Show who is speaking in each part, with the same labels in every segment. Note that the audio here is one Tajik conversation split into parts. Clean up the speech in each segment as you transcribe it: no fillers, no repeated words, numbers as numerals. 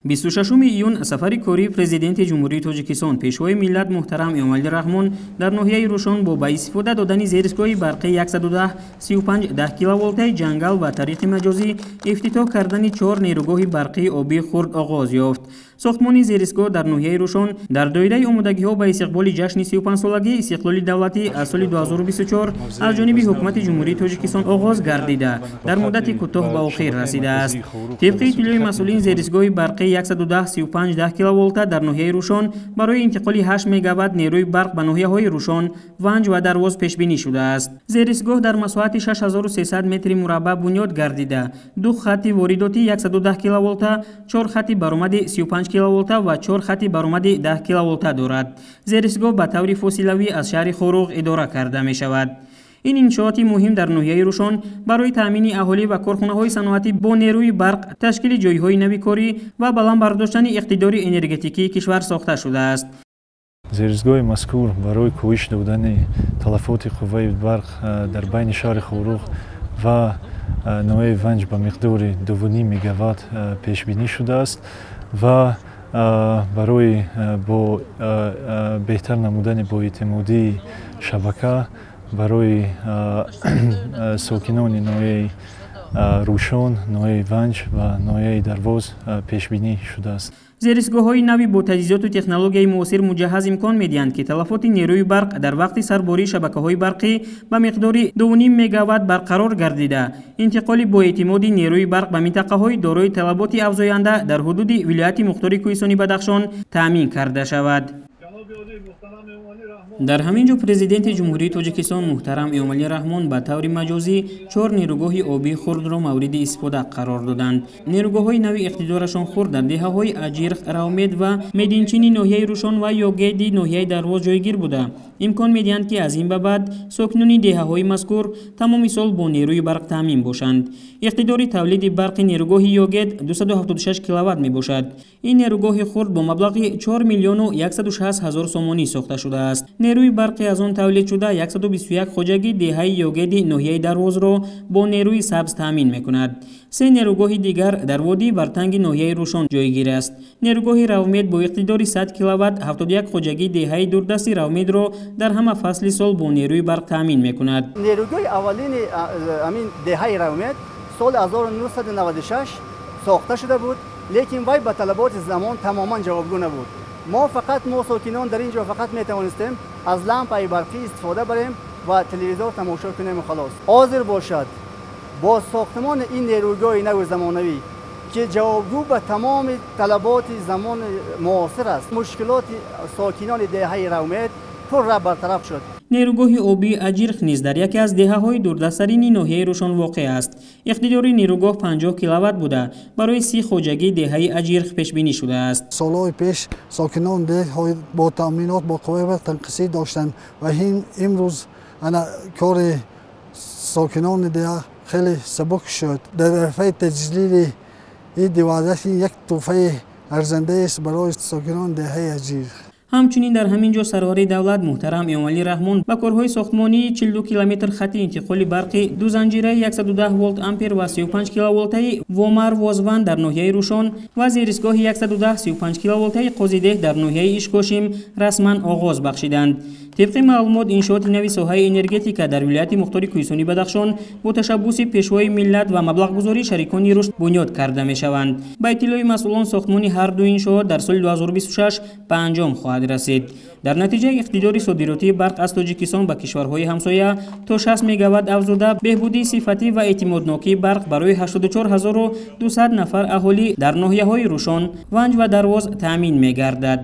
Speaker 1: 26 июн сафари кории Президенти Ҷумҳурии Тоҷикистон, Пешвои миллат муҳтарам Эмомалӣ Раҳмон дар ноҳияи Рӯшон бо ба истифода додани зеристгоҳи барқии 110 35 10 киловолтаи Ҷангал ва тариқи маҷозӣ ифтитоҳ кардани чор нерӯгоҳи барқии обии хурд оғоз ёфт. Сохтмони зеристгоҳ дар ноҳияи Рӯшон дар доираи омодагиҳо ба истиқболи ҷашни 35-солагии истиқлоли давлатӣ аз соли 2024 аз ҷониби Ҳукумати Ҷумҳурии Тоҷикистон оғоз гардида, дар муддати кӯтоҳ ба охир расидааст. Тибқи иттилои масъулин, зеристгоҳи барқии 110 35 10 киловолта дар ноҳияи Рӯшон барои интиқоли 8 мегаватт нерӯи барқ ба ноҳияҳои Рӯшон, Ванҷ ва Дарвоз пешбинӣ шудааст. Зеристгоҳ дар масоҳати 6300 метри мураббаъ бунёд гардида, ду хатти воридоти 110 киловолта, чор хатти баромади 35 киловолта ва чор хатти баромади 10 киловолта дорад. Зеристгоҳ ба таври фосилавӣ аз шаҳри Хоруғ идора карда мешавад. Ин иншооти муҳим дар ноҳияи Рӯшон барои таъмини аҳолӣ ва корхонаҳои саноатӣ бо нерӯи барқ, ташкили ҷойҳои нави корӣ ва баланд бардоштани иқтидори энергетикии кишвар сохта шудааст.
Speaker 2: Зеристгоҳи мазкур барои коҳиш додани талафоти қувваи барқ дар байни шаҳри Хоруғ ва ноҳияи Ванҷ ба миқдори 2,5 мегаватт пешбинӣ шудааст ва барои бо беҳтар намудани боэътимодии шабака барои сокинони ноҳияи Рӯшон, ноҳияи Ванҷ ва ноҳияи Дарвоз пешбинӣ шудааст.
Speaker 1: Зеристгоҳҳои нави бо таҷҳизоту технологияи муосир муҷаҳҳаз имкон медиҳанд, ки талафоти нерӯи барқ дар вақти сарбории шабакаҳои барқӣ ба миқдори 2,5 мегаватт барқарор гардида, интиқоли боэътимоди нерӯи барқ ба минтақаҳои дорои талаботи афзоянда дар ҳудуди вилояти мухтори Кӯҳистони Бадахшон таъмин карда шавад. Дар ҳамин ҷо Президенти Ҷумҳурии Тоҷикистон муҳтарам Эмомалӣ Раҳмон ба таври маҷозӣ чор нерӯгоҳи обии хурдро мавриди истифода қарор доданд. Нерӯгоҳҳои нави иқтидорашон хурд дар деҳаҳои Аҷирх, Равмед ва Мединчини ноҳияи Рӯшон ва Ёгеди ноҳияи Дарвоз ҷойгир буда, имкон медиҳанд, ки аз ин ба баъд сокинони деҳаҳои мазкур тамоми сол бо нерӯи барқ таъмин бошанд. Иқтидори тавлиди барқи нерӯгоҳи Ёгед 276 киловатт мебошад. Ин нерӯгоҳи хурд бо маблағи 4 миллиону 160 ҳазор сомонӣ сохта шудааст. Нерӯи барқи аз он тавлидшуда 121 хоҷагии деҳаи Ёгеди ноҳияи Дарвозро бо нерӯи сабз таъмин мекунад. Се нерӯгоҳи дигар дар водии Бартанги ноҳияи Рӯшон ҷойгир аст. Нерӯгоҳи Равмед бо иқтидори 100 киловатт 71 хоҷагии деҳаи дурдасти Равмедро дар ҳама фасли сол бо нерӯи барқ таъмин мекунад.
Speaker 3: Нерӯгоҳи аввалини ҳамин деҳаи Равмед соли 1996 сохта шуда буд, лекин вай ба талаботи замон тамоман ҷавобгӯ набуд. Мо фақат, мо сокинон дар ин ҷо фақат метавонистем аз лампаи барқӣ истифода барем ва телевизор тамошо кунем, халос. Ҳозир бошад, бо сохтмони ин нерӯгоҳи нави замонавӣ, ки ҷавобгӯ ба тамоми талаботи замони муосир аст, мушкилоти сокинони деҳаи Равмед пурра бартараф шуд.
Speaker 1: Нерӯгоҳи обии Аҷирх низ дар яке аз деҳаҳои дурдасттарини ноҳияи Рӯшон воқеъ аст. Иқтидори нерӯгоҳ 50 киловатт буда, барои 30 хоҷагии деҳаи Аҷирх пешбинӣ шудааст.
Speaker 4: Солҳои пеш сокинон деҳҳои бо таъминот бо қувваи барқ танқисӣ доштанд ва имрӯз ана кори сокинони деҳа хеле сабук шуд. Дар арафаи таҷлили иди Ваҳдат як тӯҳфаи арзандаест барои сокинони деҳаи Аҷирх.
Speaker 1: Ҳамчунин дар ҳамин ҷо сарвари давлат муҳтарам Эмомалӣ Раҳмон ба корҳои сохтмонии 42 километр хатти интиқоли барқи ду занҷираи 110 волт ампер ва 35 киловолтаи Вомар Возван дар ноҳияи Рӯшон ва зеристгоҳи 110 35 киловолтаи Қозидеҳ дар ноҳияи Ишкошим расман оғоз бахшиданд. Тибқи маълумот, иншооти нави соҳаи энергетика дар вилояти мухтори Кӯҳистони Бадахшон бо ташаббуси Пешвои миллат ва маблағгузории шарикони рушд бунёд карда мешаванд. Ба иттилои масъулон, сохтмони ҳар ду иншоот дар соли 2026 ба анҷом хоҳад расид. Дар натиҷа иқтидори содиротии барқ аз Тоҷикистон ба кишварҳои ҳамсоя то 60 мегаватт афзуда, беҳбудии сифатӣ ва эътимоднокии барқ барои 84 200 нафар аҳолӣ дар ноҳияҳои Рӯшон, Ванҷ ва Дарвоз таъмин мегардад.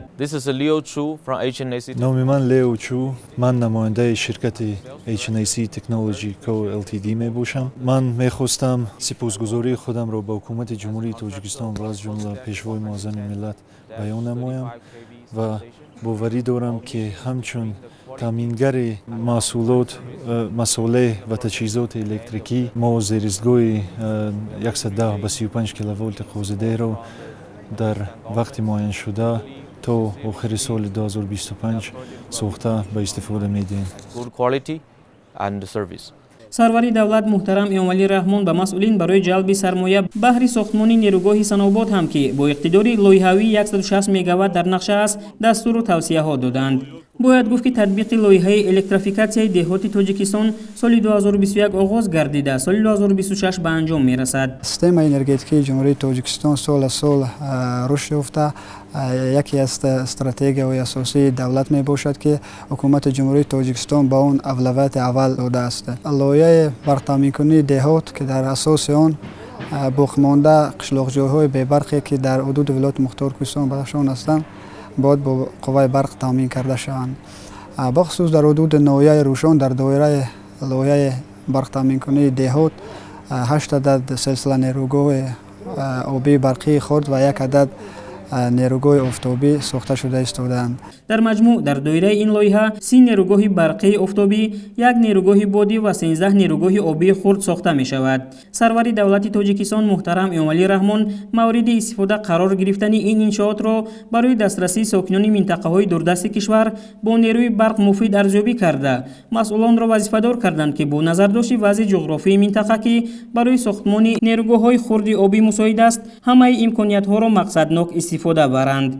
Speaker 2: Номи ман Лео Чу, ман намояндаи ширкати HNAC Technology Co Ltd мебошам. Ман мехостам сипосгузории худамро ба Ҳукумати Ҷумҳурии Тоҷикистон ва аз ҷумла Пешвои муаззами миллат баён намоям ва боварӣ дорам, ки ҳамчун таъмингари маҳсулот, масолеҳ ва таҷҳизоти электрикӣ мо зеристгоҳи 110 ба 35 киловолти Қозидеҳро дар вақти муайяншуда то охири соли 2025 сохта ба истифода медиҳем.
Speaker 1: Сарвари давлат муҳтарам Эмомалӣ Раҳмон ба масъулин барои ҷалби сармоя баҳри сохтмони нерӯгоҳи Санобод ҳам, ки бо иқтидори лоиҳавии 160 мегаватт дар нақша аст, дастуру тавсияҳо доданд. Бояд гуфт, ки татбиқи лоиҳаи электрификатсияи деҳоти Тоҷикистон соли 2021 оғоз гардида, соли 2026 ба анҷом мерасад.
Speaker 5: Системаи энергетикии Ҷумҳурии Тоҷикистон сол аз сол рушд ёфта, яке аз стратегияҳои асосии давлат мебошад, ки ҳукумати Ҷумҳурии Тоҷикистон ба он авлавияти аввал додааст. Лоиҳаи барқтаъминкунии деҳот, ки дар асоси он боқимонда қишлоқҷойҳои бебарқе, ки дар ҳудуди вилояти Мухтори Кӯҳистони Бадахшон ҳастанд, бояд бо қувваи барқ таъмин карда шаванд. Бахусус дар ҳудуди ноҳияи Рӯшон дар доираи лоиҳаи барқтаъминкунии деҳот 8 адад силсила нерӯгоҳи обии барқии хурд ва 1 адад нерӯгоҳи офтобӣ сохта шуда истодаанд.
Speaker 1: Дар маҷмӯъ дар доираи ин лоиҳа 30 нерӯгоҳи барқии офтобӣ, 1 нерӯгоҳи бодӣ ва 13 нерӯгоҳи обии хурд сохта мешавад. Сарвари давлати Тоҷикистон муҳтарам Эмомалӣ Раҳмон мавриди истифода қарор гирифтани ин иншоотро барои дастрасии сокинони минтақаҳои дурдасти кишвар бо нерӯи барқ муфид арзёбӣ карда, масъулонро вазифадор карданд, ки бо назардошти вазъи ҷуғрофии минтақа, ки барои сохтмони нерӯгоҳҳои хурди обӣ мусоид аст, ҳамаи имкониятҳоро мақсаднок истифода баранд.